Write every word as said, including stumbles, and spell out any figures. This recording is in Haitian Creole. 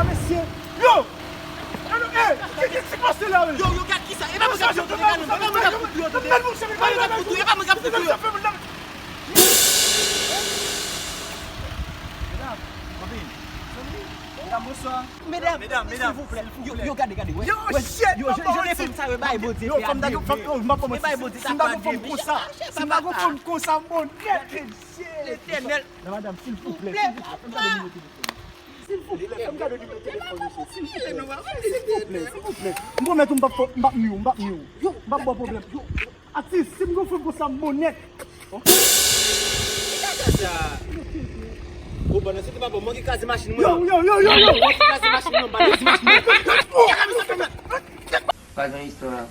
Mesye, yo! Yo, yo, eh, ki, ki, ki pase la, wi? Yo, yo, gad kisa? E pa mwen k ap fout ou, e pa mwen k ap fout ou, yo, tande. E pa mwen k ap fout ou, e pa mwen k ap fout ou, yo. Medam, medam, bonswa. Medam, medam, medam, silvouplè. Yo, yo, gade, gade, wè. Yo, shit, yo, je, je, fanm sa yo bay Bondye. Yo, fanm, yo, fanm, yo, m ap kòmanse. Si m ta gon fanm konsa, si m ta gon fanm konsa, m bon nèt. Letènèl. Nan, madanm, silvouplè, silvouplè, fè m gade nimewo telefòn. Silvouplè, fè m gade nimewo telefòn, mesye. Silvouplè, silvouplè, silvouplè. M pwomèt ou, m p ap fè, m p ap nwi w, m p ap nwi w. Yo, m p ap ba w pwoblèm. Yo, atis, si m gon fanm konsa, m bon nèt. Ou pandan se te pa bon, manke kraze machin mwen. Yo, yo, yo, yo, yo. Manke kraze machin mwen, m pa kraze machin mwen. Pa gen istwa.